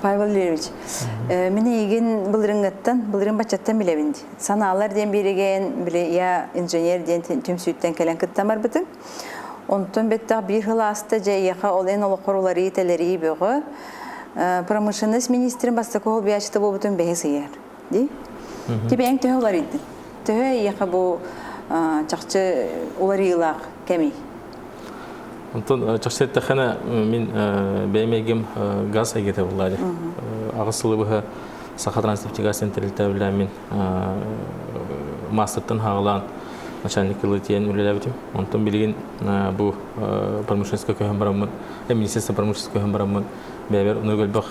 Павел Юрьевич, мин эйигин былырыҥҥыттан, былырыын баччаттан билэбин дии. Санаалар диэн биэригэйэн, били я инженер диэн түмсүүттэн кэлэн кыттан барбытым. Онтон бэттэх биир сыл ааста дьэ эйиэхэ ол эн олоххор уларыы-тэлэрии бөҕө. Промышленность министрин бастакы холбуйааччыта буолбутун бэһис ыйар. Дии? Тебе эн төһө уларыйдын? Төһө эйиэхэ бу чахчы уларыылаах кэмий? Онтон чахчы эттэххинэ мин бэйэм эйгэм газ эйгэтэ буолла дии. Аҕыс сылы быһа Саха Транснефтегаз тэрилтэ мин маастартан хаалаан начальник ылы тиэн үлэлээбитим. Онтон билигин бу промышленностька көһөн бараммын, министерство промышленностька көһөн бараммын бэйэбэр ону элбэх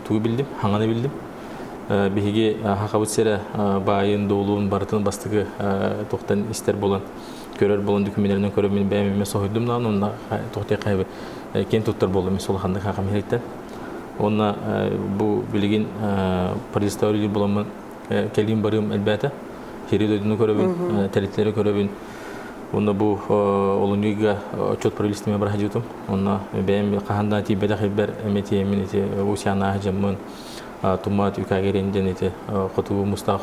тугу билдим, хаҥаны билдим. Биһиги Хахабыт сирэ баайын, дуолун барытын бастакы туохтан истэр буолан көрөр буолан документарынан көрөн мин бэйэм эмиэ соһуйдум даҕаны онно туохтей хайбы киэн туттар буоллум мин улаханнык хахам иһириттэн уонна бу билигин предоставили буламмын кэлиим барыым элбээтэ сири дойдуну көрөбүн тэрилтэлэри көрөбүн уонна бу олунньуга отчет правительствами барахадьытым онно бэйэм хаһан да тиийбэтэх ирбэр эмиэ тиийэммин ити Усяна дьаммын тумаат үкаагерин диэн ити хотугу мустаах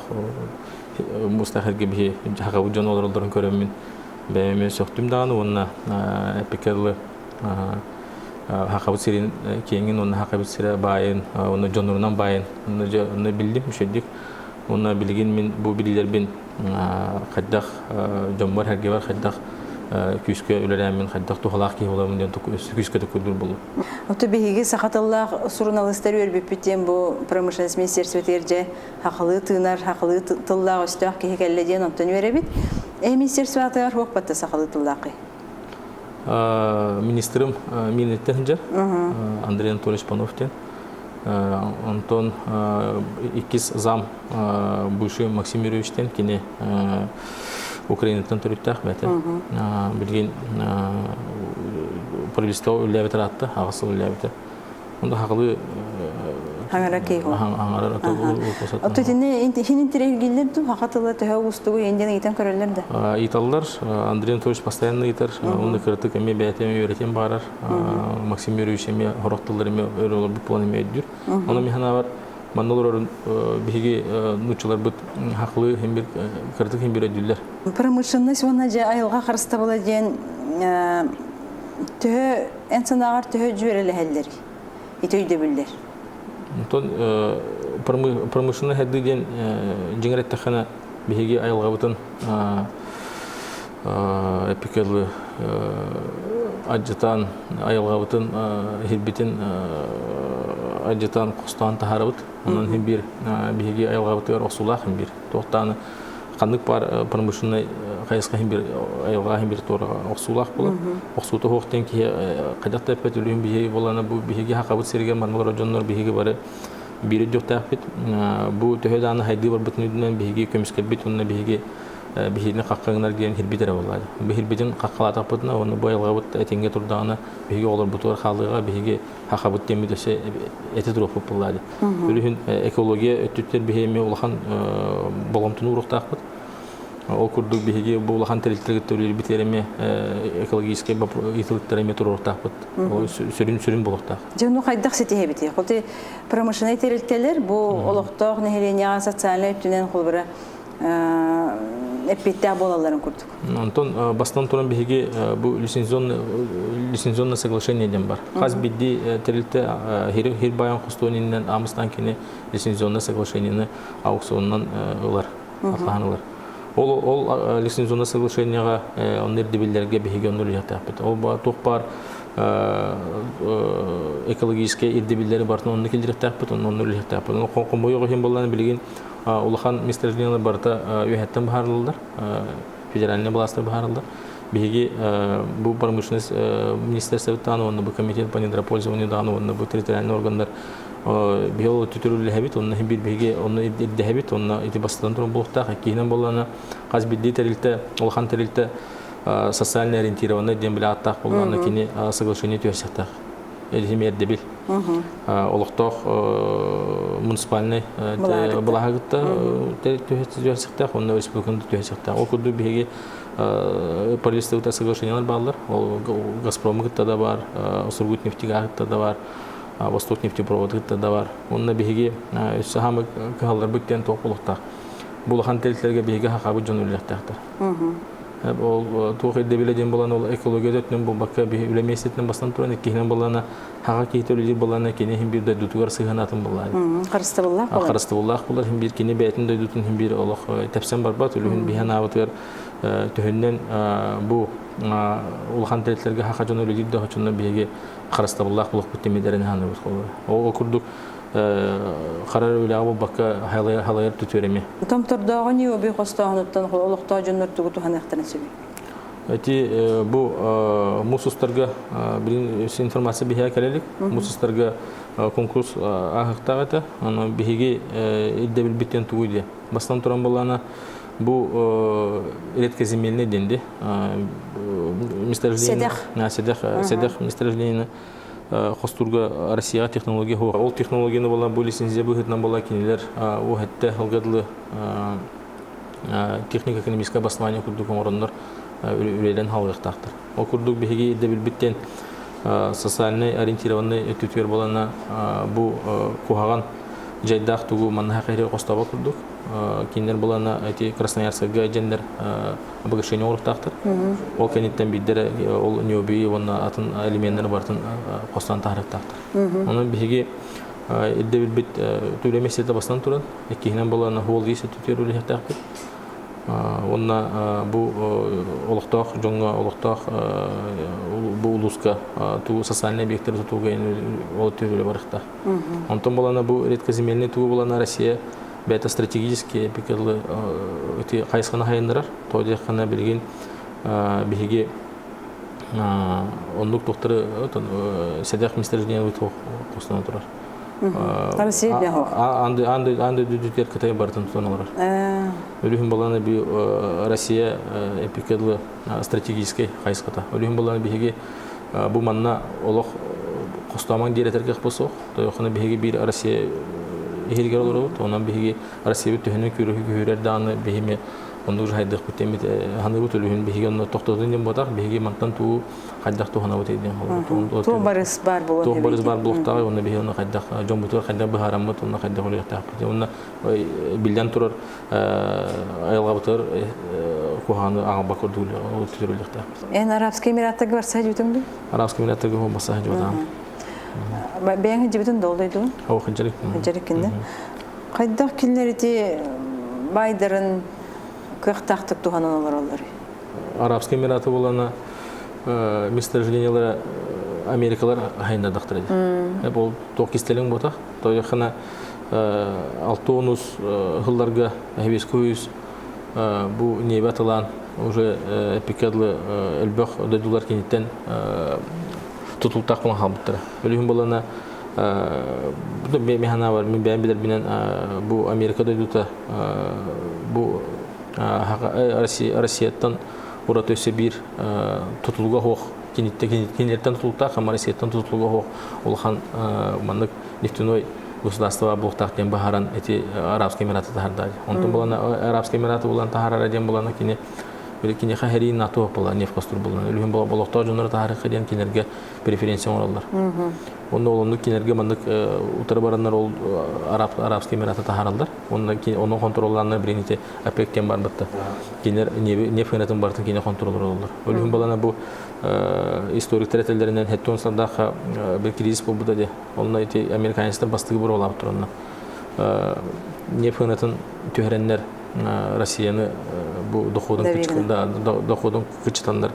мустаах эргэ биһи хахабыт дьон олороллорун көрөммүн бэйэм сөхтүм даҕаны уонна эппиккэ дылы хахабыт сирин киэҥин уонна хахабыт сирэ баайын уонна дьоннорунан баайын онно биллим үчүгдүк уонна билигин мин бу билиилэрбин хайдах дьоммор сэргэбэр хайдах күүскэ үлэлээммин хайдах туһалаах киһи буоламмын диэн күүскэ токуйдуур буоллум. Ото биһиги саха тыллаах суруналыыстар үөрбүппүт диэн бу промышленность министерствотыгар дьэ хахалыы тыынар, хахалыы тыллаах өстөөх киһи кэллэ диэн онтон үөрэбит. Э министерствотыгар хуох батта сахалыы тыллаахый? Министрым Минеттен сылдьар Андрей Анатольевич Панов диэн. Онтон иккис зам бывший Максим Юрьевичтен кини Украинаттан төрүттээх бэйэтэ. Билигин правительство үлэлээбитэ ыраатта, аҕыс сыл үлэлээбитэ. Онда хахылыы Хаҥара кейхо. Хаҥара Отто итини хин интиригиллер ду хаха тыла төһө уустугу инден ыйтан көрөллөр да. Ыйталлар. Андрей Анатольевич постоянно ыйтар. Онно кыратык эмиэ бэйэтэ үөрэтиэн баарар. Максим Юрьевич эмиэ хорох тыллар эмиэ өрө олорбут буолан эмиэ өйдүүр. Ону миһанабар манна олорорун биһиги нууччаларбыт хахылыы химбир кыратык химбир өйдүүллэр. Промышленность уонна дьэ айылҕа харыстабыла диэн төһө эн санааҕар төһө дьүөрэлэһэллэрий? Ити өйдөбүллэр. Онтон промышленный хайдыы диэн дьиҥэр эттэххинэ биһиги айылҕабытын эпикелы адьытаан айылҕабытын иһирбитин адьытаан хостоон таһаарабыт. Онон иһин биир биһиги айылҕабытыгар охсуулаах иһин биир. Туохтааны ханнык баар промышленнай хайысха иһин биир айылҕа иһин биир туораҕа охсуулаах буолар. Охсуута суох диэн киһи хайдах да эппэт үлүһүн биһиги буолана бу биһиги хахабыт сиригэр манна дьоннор биһиги бары биир өйдүөхтээхпит. Бу төһө даҕаны хайдыы барбытын үрдүнэн биһиги көмүскэлбит уонна биһиги биһигини хаххаҥнар диэн хирбит эрэ буолла. Бу хирбитин хаххалаатахпытына уонна бу айылҕабыт этиҥҥэ турдаҕына биһиги оҕолорбутугар хаалыаҕа биһиги хахабыт диэммит өссө эти туруохпут буолла. Үлүһүн экология өттүттэр биһи эмиэ улахан болҕомтону ууруохтаахпыт. Ол курдук биһиги бу улахан тэрилтэлэргэ үлэлиирбитигэр эмиэ экологическай ыйытыктары эмиэ туруохтаахпыт. Ол сүрүн сүрүн буолуохтаах. Дьэ, ну хайдах ситиһэбитий? Хоту промышленнай тэрилтэлэр бу олохтоох нэһилиэнньэҕэ социальнай өттүнэн холобура эппиэттээх буолалларын курдук. Онтон бастан туран биһиги бу лицензионное соглашение диэн бар. Хас биирдии тэрилтэ хир байан хостуон иннинэн аамыстан кини лицензионное соглашениены аукционунан ылар, атлаһан ылар. Ол ол лицензионное соглашениеҕа онно ирдэбиллэргэ биһиги онно үлэһиэхтээхпит. Ол туох баар экологическай ирдэбиллэри барытын онно киллэриэхтээхпит, онно онно үлэһиэхтээхпит. Хомойуох иһин буоллаҕына билигин улахан месторождениелар барыта үөһэттэн быһаарыллар, федеральнай былаастар быһаарыллар. Биһиги бу промышленность министерствоттан уонна бу комитет по недропользованию даҕаны уонна бу территориальный органнар биһи ол түтүрүллэһэбит, онно биир биһиги онно ирдэһэбит, онно ити бастатан туран буолуохтаах. Иккиһинэн буоллаҕына хас биирдии тэрилтэ, улахан тэрилтэ социально ориентированный диэн билэ ааттаах буоллаҕына кини соглашение түһэрсиэхтээх. Эдиһим эрдэбил. Олохтоох муниципальный былааһы кытта түһэрсиэхтээх, уонна республиканы түһэрсиэхтээх. Ол курдук биһиги правительствота соглашениелар бааллар. Ол Газпромы кытта да бар, Сургутнефтегаз кытта да бар. Восток нефтепроводы кытта да бар. Онно биһиги өссө хаамы кыһалларбыт диэн туох буолуохтаах. Бу улахан тэрилтэлэргэ биһиги хахабыт дьон үлэлэхтээхтэр. Ол туох ирдэбилэ диэн буолан ол экология өттүнэн буолбакка биһи үлэ миэстэтинэн бастан туран иккиһинэн буоллаана хаха киһитэ үлэлиир буоллаана кини иһин биир дойдутугар сыһыан атын буоллаана. Харыстабыллаах буолар. Харыстабыллаах буолар иһин биир кини бэйэтин дойдутун иһин биир олох тэпсэн барбат үлүһүн биһэн аабытыгар төһүннэн бу улахан тэрилтэлэргэ хаха дьон үлэлиир да оччонно биһиги харыстабыллаах буолуохпут тимидэрин хааныбыт холобура. Ол курдук харар үлэҕэ буолбакка халайар түтүөр эмиэ. Томтордооҕу ниоби хостооһунуттан олохтоох дьоннор тугу туһаныахтарын сөбүй? Эти бу муус устарга билин информация биһиэхэ кэлэлик. Муус устарга конкурс ааһыктаах этэ. Аны биһиги ирдэбилбиттэн тугуй диye. Бастан туран буллана бу редкоземельный денди месторождение седех седех месторождение хостурга Россияға технология хуа. Ол технологияны була бу лицензия быһытынан була кинилер о хетте хылгадлы технико-экономическое обоснование курдук оҥороннор үлэлэн халыахтаахтар. Ол курдук биһиги ирдэбилбиттен социальный ориентированный өттүтүгэр буолана бу куһаҕан дьайдаах тугу манна хайры хостобо курдук кинилэр булана эти Красноярскайга дьэннэр обогащение оҥоруктаахтар. Ол кэнниттэн биирдэрэ ол ниобий уонна атын элеменнэри барытын хостоон таһарыктаахтар. Онон биһиги ирдэбилбит түлэ мессиэтэ бастан туран, иккиһинэн булана хуол ис өттүтүгэр үлэһиэхтээхпит. Уонна бу олохтоох дьоҥҥо олохтоох бу улууска туу социальный объекттары тутууга ол өттүгэр үлэ барыахтаах. Онтон булана бу редкоземельный туу булана Россия бэйэтэ стратегический эпикэлы ити хайысханы хайыннарар. То диэххэнэ билигин биһиги оннук тухтары сэдэх месторождение хостоно турар. Россия Анды анды анды дүдүтер Кытай бартын тутан олорор. Өлүһүн баланы би Россия эпикэдлы стратегический хайысхата. Өлүһүн баланы биһиги бу манна олох хостоомаҥ диэрэтэргэ суох. Тойохуна биһиги биир Россия иһиргэр олоробут. Онон биһиги Россиябыт төһөнөн күрүһү күһүрэр даҕаны биһими оннук хайдыахпыт диэммит ханыыбыт өлүһүн биһиги онно тохтотун диэн буотах биһиги мантан туу хайдах туһанабыт диэн холобут. Туох барыс баар буолуон Туох барыс баар буолуохтааҕый онно биһиги онно хайдах дьоммутугар хайдах быһаараммыт онно хайдах үлүөхтээхпит. Онно биллэн турар айылҕабытыгар куһаҕаны аҕалбат курдук түтүрүлүөхтээхпит. Эн Арабскай Эмираттарга барса дьүтүҥ дуу? Арабскай Эмираттарга барса дьүтаам. Бэйэҥ дьибитин долдойдугун? Оо, хыдьарык. Хыдьарыккинне. Хайдах кинилэр ити байдарын кыахтаахтык туһанан олороллор? Арабскай Эмираты булана месторождениялара Америкалар хайындардахтар edi. Ол туох кистэлэҥ буотах. Тойохана 6 сылларга Хибискуйус бу небе атылаан уже эпикадлы элбэх дойдулар киниттэн тутултаах буолан хаалбыттара. Өлүһүн булана механа бар, мин бэйэм билэрбинэн бу Америка дойдута бу Россияттан ураты өссө биир тутулуга суох кинилэртэн тутулуктаах, ама Россияттан тутулуга суох улахан маннык нефтяной государство буолуохтаах диэн баһаран эти Арабскай Эмираты таһарда. Онтон булана Арабскай Эмираты булан таһарара диэн булана кини киниэхэ хэрии НАТО була нефть хостур булан үлүһүн була олохтоох дьоннору таһарыхха диэн кинилэргэ преференция оҥороллор. Онно олоннук кинилэргэ маннык утары бараннар ол Арабскай Эмираты таһараллар. Онно ону контроллааннар билин ити ОПЕК диэн барбытта. Кинилэр нефть хынатын барытын кине контроллор ололлор. Өлүһүн балана бу историктар этэллэринэн хеттон сардаахха bir кризис буолбута де. Онно ити американецтар бастыгы буруолаабыт туранна. Нефть хынатын түһэрэннэр Россияны бу доходун доходун кычытаннар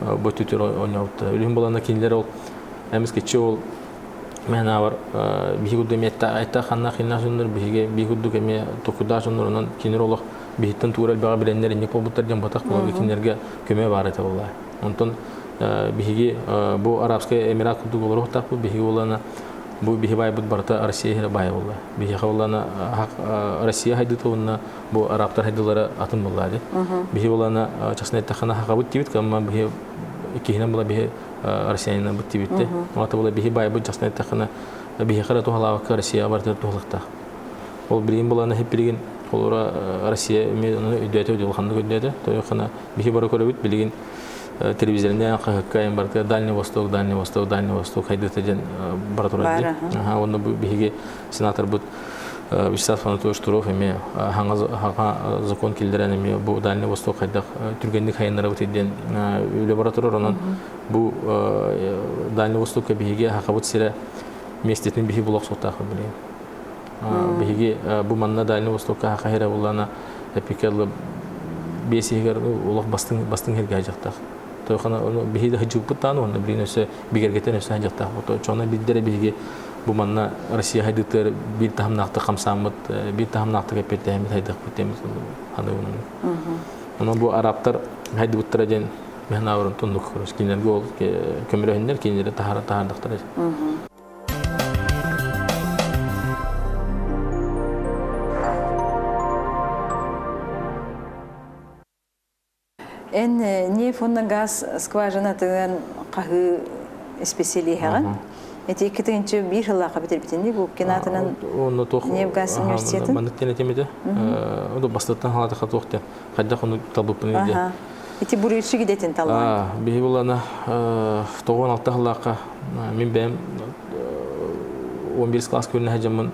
бу түтүр ойнообуттар. Үлүһүн балана кинилэр ол эмискеччи ол Мээнэ биһи курдук эмиэ айтта ханна хинна дьоннор биһиги биһи курдук эмиэ токудаах дьоннор онон кинилэр олох биһиттэн туура элбэҕи билэннэр инник буолбуттар диэн батах буолар кинилэргэ көмө баар этэ буолла. Онтон биһиги бу Арабскай Эмират курдук олоруохтаахпыт биһиги буоллана бу биһи баайбыт барыта Россия иһирэ баай буолла. Биһиэхэ буоллана Россия хайдыта уонна бу арабтар хайдылара атын буолла ди. Биһи буоллана честно эттэххинэ хахабыт диибит камма биһи иккиһинэн була биһи россиянина бут тибитте. Ота була биһи байбыт жаксын эттэххинэ биһиэхэ эрэ туһалаабакка Россия барытыгар туһалыктаах. Ол билигин булана хеп билигин холура Россия эмиэ өйдөөтө улаханнык өйдөөтө. Тойохана биһи бары көрөбүт билигин. Телевизорынан хаһыкка эн барыта Дальний Восток, Дальний Восток, Дальний Восток хайдыта диэн бара турар дии. Уонна бу биһиги сенаторбыт Вячеслав Анатольевич Штыров эмиэ хаҥа закон киллэрэн эмиэ бу Дальний Восток хайдах түргэнник хайыннарабыт диэн үлэ бара турар. Онон бу Дальний Востокка биһиги хахабыт сирэ миэстэтин биһи булах суохтаахпыт билигин. Биһиги бу манна Дальний Востокка хаха сирэ буллана эпикеллы биэс иһигэр олох бастыҥ бастыҥ сиргэ дьахтах. Тойхана биһи да хыдьыппыт тааны уонна билигин өссө бигэргэтэн өссө дьахтах. Чоно билдэрэ биһиги бу манна Россия хайдытыгар биир таһымнаахтык хамсааммыт, биир таһымнаахтык эппиэттэһэммит хайдахпыт диэн саныыбын. Онон бу арабтар хайдыбыттара диэн мен аабырын туннук кинилэргэ ол көмөлөһүннэр кинилэри таһаара таһаардахтара. Эн нефть уонна газ скважинатыгар хаһыы исписэлииһэҕин. Ити 2001 сыллаахха бүтэрбитин Губкин аатынан нефть-газ университетын. Маннык диэн этим этэ. Ону бастыттан халаатахха туох диэн. Хайдах ону талбыппын диэн. Ити буруйчу идэтин таллаҕын. Биһи булана 96 сыллаахха мин бэйэм 11 класс көрүнэ сылдьаммын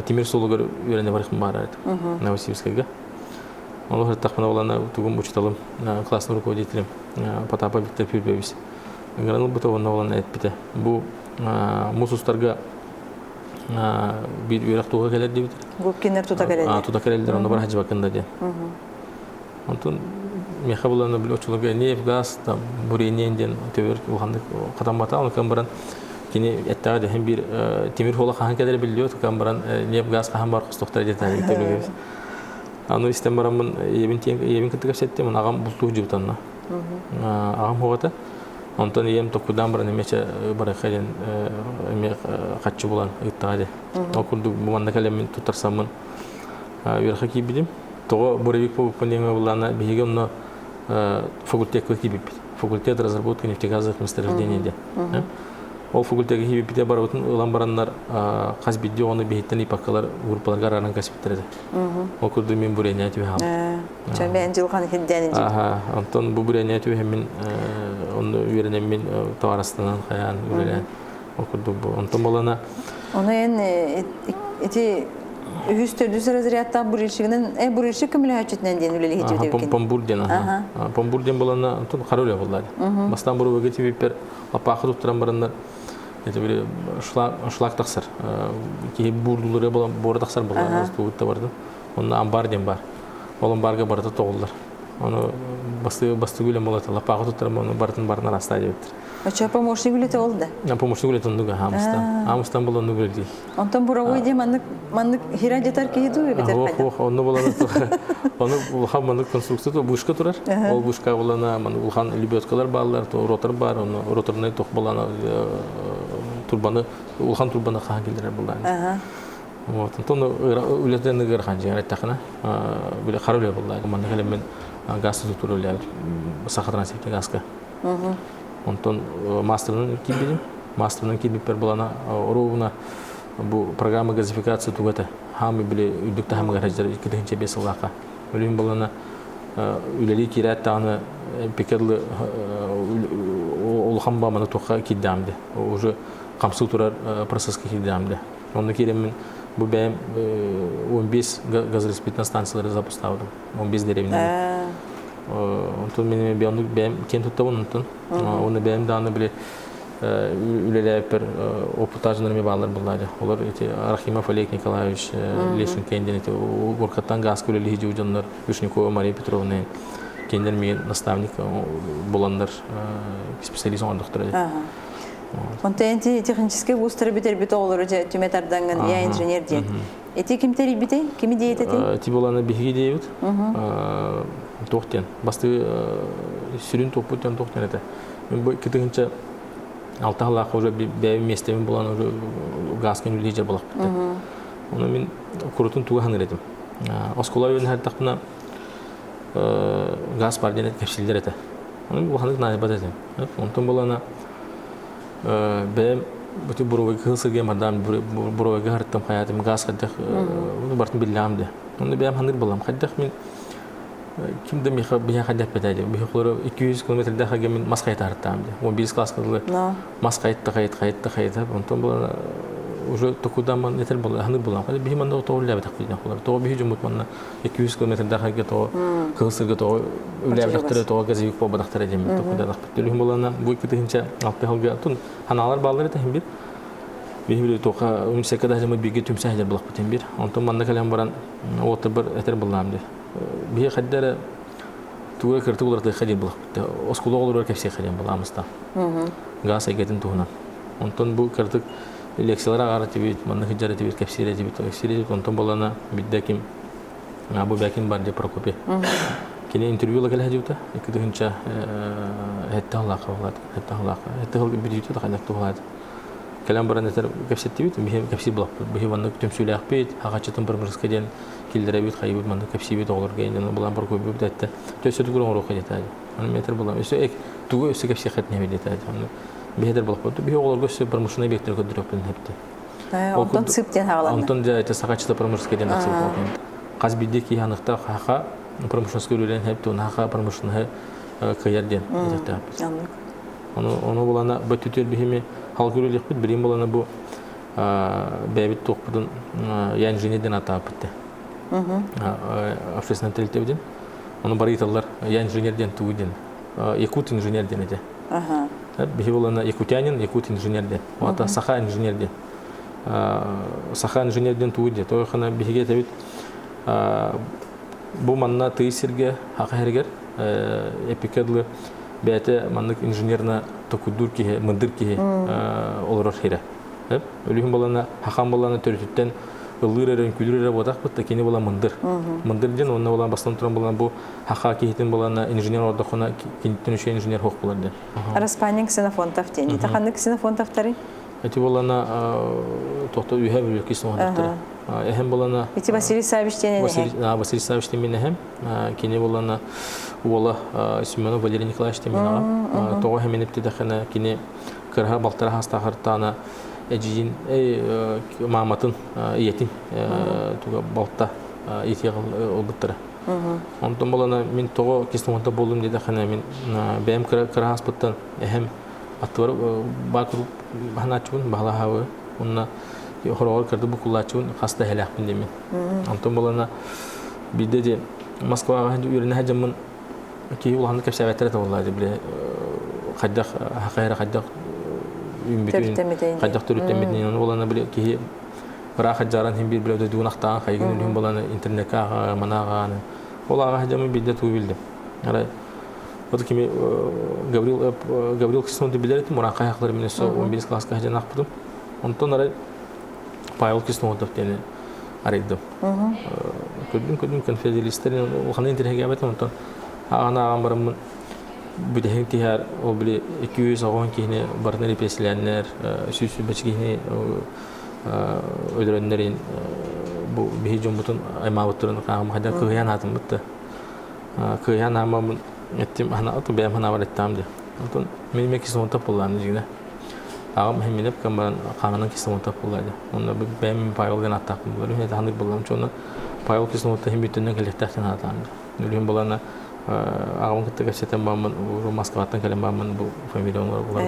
тимир суолугар үөрэнэ барыахпын баҕарар этим Новосибирскайга. Ону сырыттахпына булана тугум учууталым, классный руководителем Потапов Виктор Пюрбевич ыҥыран ылбыта уонна булан эппитэ. Бу муус устарга биир үөрэх туһа кэлэр диэбит. Губкиннар тута кэлэллэр. Тута кэлэллэр, онно бар хадьыбакында диэн. Онтон миэхэ булан били оччолорго нефть, газ, там бурение диэн төбөр улаханнык хатаммата. Оны кым баран кини эттэҕэ дэһин биир тимир хуола хаһан кэлэрэ биллибэт, кым баран нефть, газ хаһан бар хостохтор диэн Аны истэн бараммын ийэбин ийэбин кытта кэпсэттим, аҕам бултуу дьыбытанна. Аҕам хуоҕата. Онтон ийэм токкудаан баран эмиэ барыахха диэн эмиэ хаччы булан ыыттаҕа дии. Ол курдук бу манна кэлэммин туттарсаммын үөрэххэ киирбитим. Тоҕо буровик буолбуппун диэҥҥэ буллаана биһиги онно факультекка киирбиппит. Факультет разработки нефтегазовых месторождений диэн. Ол факультекка киирбиппитэ барыбытын ылан бараннар хас биирдии оҕону биһиттэн ипаккалар группаларга арааран кэспиттэр этэ. Ол курдук мин бурение түһэҕим. Чөмбээн дьылҕан хирдээн Аха, онтон бу бурение түһэммин онно үөрэнэммин товарыстанан хайаан үлэлээн ол курдук бу. Онтон болана Ону эн ити үһүс төрдүс разрядтаах бурильщигынан э бурильщик көмөлөһөөччүтүнэн диэн үлэлиһитибит Помбур диэн аха. Помбур диэн болана онтон хара үлэ боллаа. Бастаан буруга тибиппер лапаахы туттаран бараннар это били шлак шлак тахсар. Киһи буурдулары буора тахсар буолла. Тугутта барды. Онно амбар диэн бар. Ол амбарга барыта тоҕуллар. Ону бастыы бастыы үлэм болот лапаахы туттарам ону барытын барытын арастаа диэбиттэр. Очо помощник үлэтэ ол да? Помощник үлэтэ оннуга Амстан. Амстан был оннук үлэлиир. Онтон буровой дии маннык маннык хира дьатар киһи дуу эбэтэр Ох, ох, онно булан ону улахан маннык конструкция вышка турар. Ол вышка булана маннык улахан лебедкалар бааллар, ротор бар, ону роторнай тох булана турбаны улахан турбаны хаһан киллэрэр буллаан. Вот, онтон үлэтин ыарахан дьиҥэр эттэххинэ, били хара үлэ булла. Манна кэлэммин газ тутуур үлэлээбит Саха Трансипте газка. Онтон мастерынан киирбитим. Мастерынан киирбиппэр булана оруобуна бу программа газификация туга этэ. Хаамы били үрдүк таһымыгар сылдьар 2005 сыллаахха. Өлүм булана үлэлии киирээт даҕаны пикетлы улахан бааманы туохха киирдэҕим де. Уже хамсыы турар процесска киирдэҕим де. Онно киирэммин бу бэйэм 15 газораспределительная станциялары запустаабытым. 15 деревня. Онтон мин бэйэм бэйэм киэн туттабын онтон. Уонна бэйэм даҕаны били үлэлээбиппэр опытажынар эми бааллар буллаады. Олор ити Рахимов Олег Николаевич, Лешин Кендин ити Горкаттан газка үлэлиһи дьоннор Вишнякова Мария Петровна кинилэр миигин наставник буланнар специалист оҥордохтор эти. Онтон ити техническэй вузтары бүтэрбит оҕолору түмэ тардангын я инженер диэн. Ити ким тэрийбитэй? Кими диэтэтэй? Ити буолана биһиги диэбит. Туох диэн. Бастыы сүрүн туохпут диэн туох диэн этэ. Мен бу кытыгынча алта халаахха уже бэйэм миэстэбин булан уже газка үлэлии дьарбалахпыт. Ону мин курутун туга ханыр этим. Оскуола үөрэнэ сырыттахпына газ бар диэн кэпсииллэр этэ. Ону улаханнык наадыйбат этим. Онтон буолана бэйэм бути буровой кыһыл сыргыам бардаан буровойга харыттым хайаатым газ хайдах барытын биллэҕим де. Онно бэйэм ханнык булам хайдах мин. Ким да миэхэ биһиэхэ дэппэтэ дии. Биһи холоро 200 километрдаах мин мас хайытаартаам дии. 11 класска дылы мас хайытта хайыт хайытта хайыта. Онтон булан уже токудан этер була ханы булан. Биһи манна тоҕо үллээбэтэх диэн холор. Тоҕо биһи дьоммут манна 200 километрдаах тоҕо кыһыл сырга тоҕо үллээбэтэхтэрэ тоҕо газовик буолбатахтара диэн токудаадахпыт. Төлүһүн булана бу 2006 сылга тун ханаалар бааллар этэ бир. Биһи били тоха университетка да бииргэ түмсэ сылдьар булахпыт бир. Онтон манна кэлэн баран уоттарбар этер буллаам дии. Биһи хайда эрэ тугу эрэ кыртык уларытыахха диэн булахпыт. Оскуола оҕолоругар кэпсиэххэ диэн былаамыста. Гаас эйгэтин туһунан. Онтон бу кыртык лекциялар аҕаар этибит, манна сылдьар этибит, кэпсиир этибит, кэпсиир этибит. Онтон болана бидде ким бу бэкин бар дии Прокопий. Кини интервью ыла кэлэ сылдьыбыта. 2000 хэтте сыллаахха буолаат. Хэтте сыллаахха. Хэтте сыл бүтүүтэ да хайдах туһалаат. Кэлэн баран этэр кэпсэттибит, биһи кэпсиир булаппыт. Биһи маннык түмсүүлээхпит, хахачытын промышленностка диэн киллэрэбит, хайыбыт, маннык кэпсиибит оҕолорго диэн булан Прокопьевбут этте. Өссө тугу оҥоруохха диэтэ. Аны метр булан өссө тугу өссө кэпсиэххэ этинэбит диэтэ. Аны биһи этэр булаппыт. Биһи оҕолорго өссө промышленнай объектары көрдөрүөхпүн эпти. Онтон сып диэн хааланна. Онтон дьэ это сахачыта промышленский диэн тахсыбыт Хас биирдии киһи аныктаах хаха промышленностка үлэлээн хэп туон хаха промышленноһы кыайар диэн этиэхтээхпит. Ону ону булана бөттүтүөр биһими халгы үлэлиэхпит билим булана бу бэйэбит туохпутун я инженер диэн атааппыт общественный тэрилтэбитин ону бары ыйыталлар я инженер диэн тугу диэн якут инженер диэн этэ биһи булана якутянин якут инженер диэн ата саха инженер диэн саха инженер диэн тугу диэн тойхана биһиги этэбит бу манна тый сиргэ хаха сиригэр эпикэ дылы бэйэтэ маннык инженерна токуйдуур киһи, мындыр киһи олорор сирэ. Өлүһүн балана, хахан балана төрүтүттэн ыллыыр эрэ, үҥкүүлүүр эрэ буотахпыт да кини була мындыр. Мындыр диэн уонна була бастан туран булан бу хаха киһитин булана инженер ордохуна киниттэн үчүгэй инженер хуох булар диэн. Распанин Ксенофонтов диэн. Ити ханнык Ксенофонтовтары? Ити булана тохто үһэ бүлүк Ксенофонтовтары. Эһэм булана Ити Василий Савич диэн эһэм. Василий Савич диэн мин эһэм. Кини булана уола Семенов Валерий Николаевич диэн мин аҕам. Тоҕо эһэмин эптидэххинэ кини кыраһа балтара хаастаахыртаана эдьиийин мааматын ийэтин туга балта иитиэх ылбыттара. Онтон булана мин тоҕо кислота буоллум диэтэххинэ мин бэйэм кыра кыраһааспыттан эһэм аттыбар баар курдук ханааччыбын баһылаһаабы уонна хороҕор кырды букуллааччыбын хас да эһэлээхпин диэммин. Онтон булана биирдэ дии Москваҕа үөрэнэ сылдьаммын киһи улаханнык кэпсээбэттэр этэ буоллаа дии били хайдах хахайра хайдах үүммүтүн хайдах төрүттэммитин ону буолана били киһи ыраах хадьааран иһин биир били дойдугун ахтаан хайгын үлүһүн буолан интернекка ааҕа мана ааҕааны ол ааҕа сылдьаммын биирдэ тугу билдим арай вот кими Гаврил Гаврил Кислонты билэр этим ураан хайахлары мин өссө 11 класска сылдьан аахпытым онтон арай Павел Кислонтов диэни арыйдым. Көрдүм, көрдүм, конфедералистер улаханнык интэриэһиргээбэтим, онтон ааҕан ааҕан бараммын бүтэһик тиһээр ол били 290 киһини барытын репрессилээннэр, 120 киһини өлөрөннөрин бу биһи дьоммутун аймаабыттарын хаамым хайдах кыһыйан аатыммыт да кыһыйан аамаммын эттим бэйэм санаабар эттэҕим дии онтон мин эмиэ кислотап буоллаан дьиҥинэ Аҕам иһимминэп кэм баран хаанынан кислотап буолла Онно бэйэм Павел диэн ааттаахпын буолар. Үһүн ханнык буоллам чуонна Павел кислота иһин бүтүннэн кэлиэхтээх диэн аатаан. Үлүһүн буолана аҕабын кытта кэпсэтэн бааммын Москваттан кэлэн бааммын бу фамилия оҥорор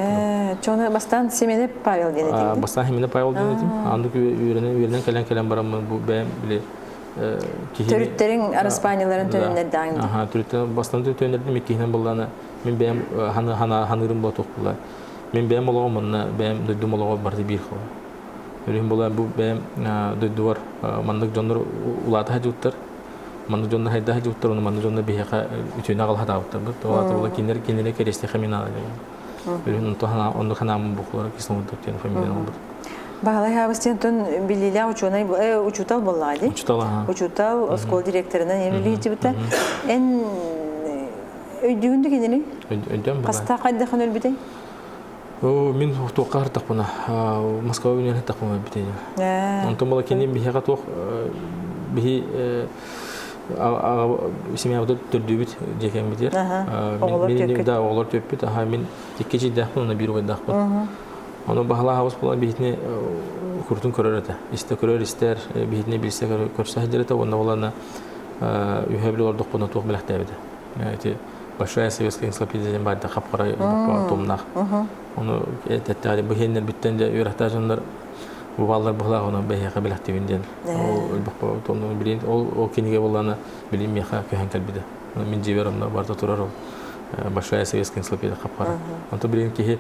Э, чону бастаан Семенов Павел диэн этиҥ. Бастаан Семенов Павел диэн этим. Андык үөрэнэн үөрэнэн кэлэн кэлэн бараммын бу бэйэм били киһи Төрүттериң араспаанньаларын төнүннэрдэҕиҥ. Аха, төрүттэн бастаан төннөрдүм иккиһинэн буоллаана мин бэйэм ханыырым буолуох буолла. Мин бэйэм олоҕум уонна бэйэм дойдум олоҕо барыта биир холо. Өрүһүн буолан бу бэйэм дойдубар маннык дьоннор улаата сылдьыбыттар. Маннык дьоннор хайда сылдьыбыттар, уонна маннык дьоннор биһиэхэ үтүөнү аҕала сатаабыттар. Тоҕо буола кинилэр кинилэри кэриэстэхэ мин аала Өрүһүн онтон ханааммын букулара кислород диэн фамилияны ылбыт. Баһылай Хабыстиантон биллиилээх учуонай учуутал буоллаҕа дии. Учуутал аха. Учуутал, оскуола директорынан үлэлиир Эн Өйдүүгүн да кинини? Өйдөм бала. Хаста хайдахан өлбүтэй? О, мин туохха хартахпына, Москва үнэн хартахпына өлбүтэй. Онтон бала кини биһиэхэ туох биһи семьябыт төрдүүбүт дьиэкэммитигэр. Мин да оҕолор төппүт, аха мин икки чийдээхпин, уонна биир убайдаахпын. Ону баһылаах буолан биһитини куртун көрөр этэ. Истэ көрөр истэр, биһитини билсэ көрсө сылдьар этэ, уонна буолана. Үһэ били олордохпуна туох бэлэхтээбитэ. Ити Большая советская энциклопедия диэн баарда хап-хара томнаах. Ону эттэҕэ бу иһэннэрбиттэн дьэ үөрэхтээх дьоннор бу бааллар быһылаах ону бэйиэхэ бэлэхтиибин диэн. Ол томнун билин ол кинигэ буоллаана билин миэхэ көһөн кэлбитэ. Мин дьиэбэр онно барыта турар ол Большая советская энциклопедия хап-хара. Онто билин киһи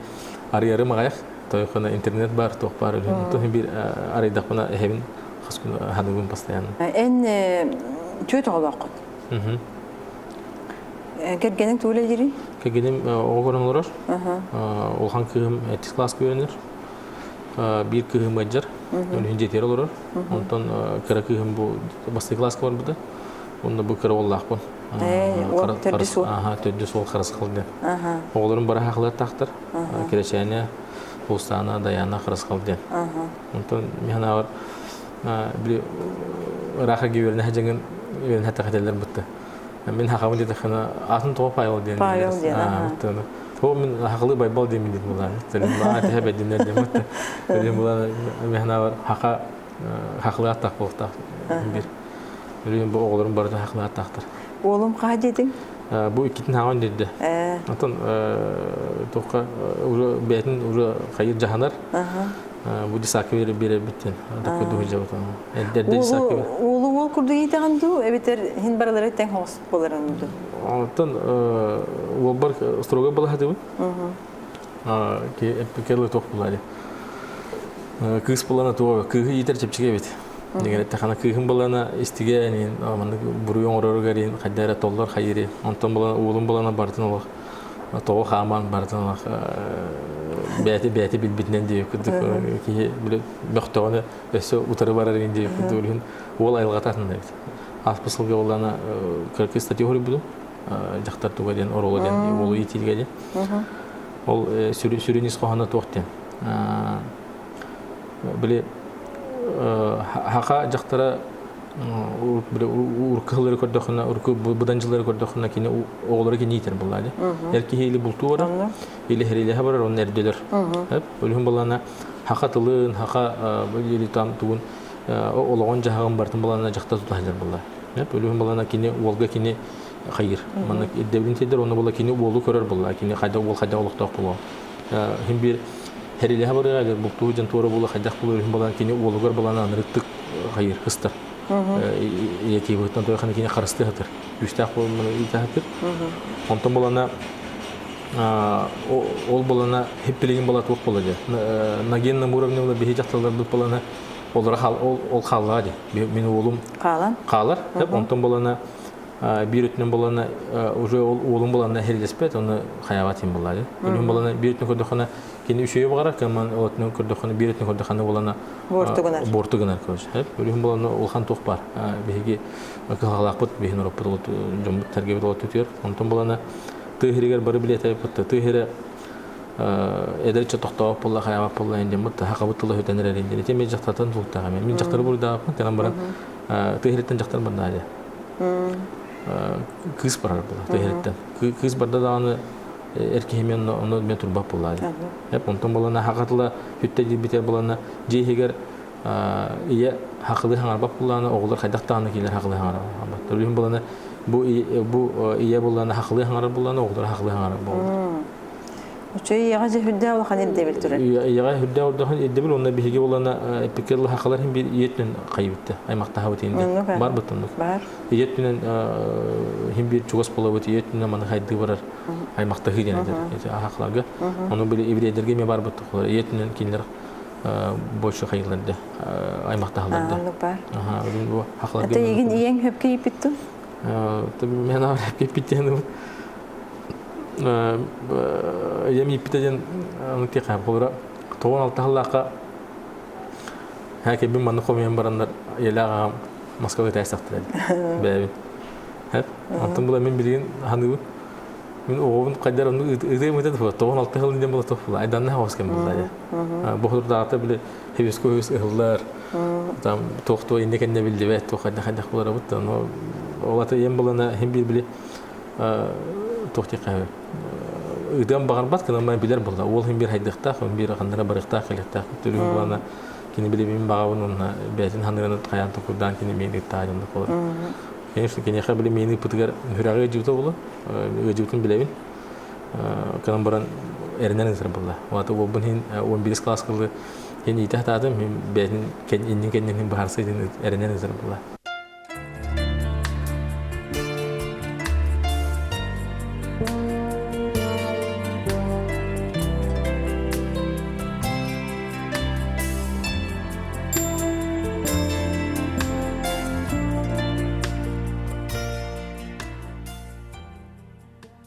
арыйарым аҕайах тойхона интернет бар туох бар онтон биир арыйдахпына эһэбин хас күн ханыгын постоянно. Эн түөт оҕолооххун? Кэргэниҥ тугу үлэлиирий? Кэргэним оҕо көрөн олорор. Улахан кыыһым 7 класска үөрэнэр. Биир кыыһым ыалдьар. Өлүһүн дьиэтигэр олорор. Онтон кыра кыыһым бу бастакы класска барбыта. Онно бу кыра уоллаахпын. Төрдүс уол. Төрдүс уол Харысхал диэн. Оҕолорум бары хахылыаттаахтар. Кирэчээнэ, Улустаана, Даяна, Харысхал диэн. Онтон мин санаабар били ыраах эргийэ үөрэнэ дьаҥын үөрэнэ хэтэллэр бытта. Мин хахабын диэтэххинэ атын тоҕо Павел диэн Павел диэн аха. Тоҕо мин хахылыы Байбал диэн билдим булаан. Төлүм баа тэһэ бэддиннэр диэн бытта. Төлүм булаан мин санаабар хаха хахылыы аттаах буолуохтаах бир. Билигин бу оҕолорум барыта хахылыы аттаахтар. Уолум хаһа диэтиҥ? Бу иккитин хаҕан диирдэ. Онтон туохха уже бэйэтин уже хайыр дьаһанар. Бу десакка биэрэрбит диэн такой дуһуйдьабыт. Эрдэ десакка. Уолу уол курдук иитэҕин дуу, эбэтэр хин барылары тэҥ хоҕус буоларын дуу? Онтон уолбар строго балаһатыбын. Эппикелы туох булари. Кыыс булана туо кыыһы иитэр чэпчэки эбит. Дигэр эттэххинэ кыыһым булана истигэ эниин маннык буруйу оҥороругар иин хайда эрэ толлор хайыри. Онтон булана уолум булана барытын олох тоҕо хааман барытын олох бэйэтэ бэйэтэ билбитинэн диэбит курдук киһи били бөхтөҕүнэ өссө утары барар иин диэбит курдук үлүһүн уол айылҕата атын эбит. Ааспыт сылга буоллаана кыракый статья суруйбутум дьахтар туга диэн оруола диэн уолу иитиигэ диэн. Ол сүрүн ис хоһооно туох диэн. Били хаха дьахтара урукку сыллары көрдөххүнэ, урукку быдан дьыллары көрдөххүнэ кини оҕолоро кини иитэр буоллаа дии. Эр киһи или бултуу барар, или хэрилэһэ барар, онно эрдэлэр. Өлүһүн балана хаха тылын, хаха или там тугун олоҕун дьаһаҕын барытын балана дьахтар тута сылдьар буолла. Өлүһүн балана кини уолга кини хайыр. Манна ирдэбилин тиэрдэр, онно була кини уолу көрөр буолла, кини хайда уол хайда олохтоох буолуо. Хин биир хэрилэһэ барыга бултуу дьон туора буола хайдах булар иһин балан кини уолугар балан анырыттык хайыр хыстар. Ийэтиибыттан той ханы кини харысты хатыр. Күүстээх буолманы иитэ хатыр. Онтон балана ол балана хиппилигин бала туох буола дии. На генном уровне була биһи дьахталларбыт балана олора ол хааллаҕа дии. Мин уолум хаалан хаалар. Онтон балана биир өттүнэн булана уже ол уолун буланна хэрилэспэт оны хайаҕа тиин буллаа дии. Өлүн булана биир өттүн көрдөххүнэ кини үчүгэй баҕарар кыман ол өттүнэн көрдөххүнэ биир өттүн көрдөххүнэ булана буорту гынар. Буорту гынар короче. Өлүн булана улахан туох бар. Биһиги кыһалаахпыт биһин ороппут дьоммут тэргэбит ол түтүөр. Онтон булана тыы хиригэр бары билиэтэбит тыы хирэ эдэрчэ тохтоох буолла хайаабат буолла индиммит хакабыт тыла хүтэн эрэр индин. Ити мен дьахтартан тулуктаах мен дьахтары буруйдаабаппын кэлэн баран тыы хириттэн дьахтар барда кыыс барар була тыһыттан кыыс барда даҕаны эр киһи мен онно мен турбат буолла эп онтон буолана хакатыла хүттэ диирбитер буолана дьиэ иһигэр ийэ хакылыы хаҥарбат буоллаана оҕолор хайдах даҕаны киилэр хакылыы хаҥарабаттар үлүһүн буолана бу бу ийэ буоллаана хакылыы хаҥарар буоллаана оҕолор хакылыы хаҥарар буоллар Үчүгэй ийэҕэ дьэ үрдээх улахан ирдэбил турар. Ийэҕэ үрдээх улахан ирдэбил уонна биһиги буолана эппиккэ дылы хахалар иһин биир ийэ өттүнэн хайыбытта аймахтаһабыт иһин бар быттаннык. Бар. Ийэ өттүнэн иһин биир чугас буолабыт ийэ өттүнэн маны хайдыы барар аймахтаһыы диэн этэр ити хахаларга. Ону били еврейдэргэ эмиэ бар быттахлар ийэ өттүнэн кинилэр больше хайылар да аймахтаһалар да. Бар. Аха, бу хахаларга. Ата игин иең хөпкө иппиттин? Мен хөпкө иппиттен Ийэм ииппитэ диэн аны тиэхэ холура 96 сыллаахха кэлбин манна хомуйан бараннар ийэлээх аҕам Москваға тээстэхтэрэ бэйэбин. Онтон була мин билигин ханыыбын. Мин оҕобун хайдар онну ытыам ыта тула 96 сыл диэн була туох була айданна хаос кэм буолла дьэ. Бу худурдаата били хебиско хебис ыһыллар. Там туох туох инне кэннэ биллибэт туох хайдах хайдах буларабыт. Но ол ата ийэм булана хим бир били туох диэххэ ыытыан баҕарбат гынан билэр буолла уол иһин биир хайдыахтаах биир ханнара барыахтаах кэлиэхтээх төлүһүн булана кини билибин баҕабын уонна бэйэтин ханыгын хайаан токурдаан кини миин ыыттаа дьонно буолар. Конечно, киниэхэ били миини ыппытыгар сүрэҕи ыдьыбыта буолла. Ыдьыбытын билэбин. Кынан баран эрэнэн ытыр буолла. Уата уолбун иһин 11 класс кылы иһин иитэ хатаатым, бэйэтин иннин кэннин быһаарса эрэнэн ытыр буолла.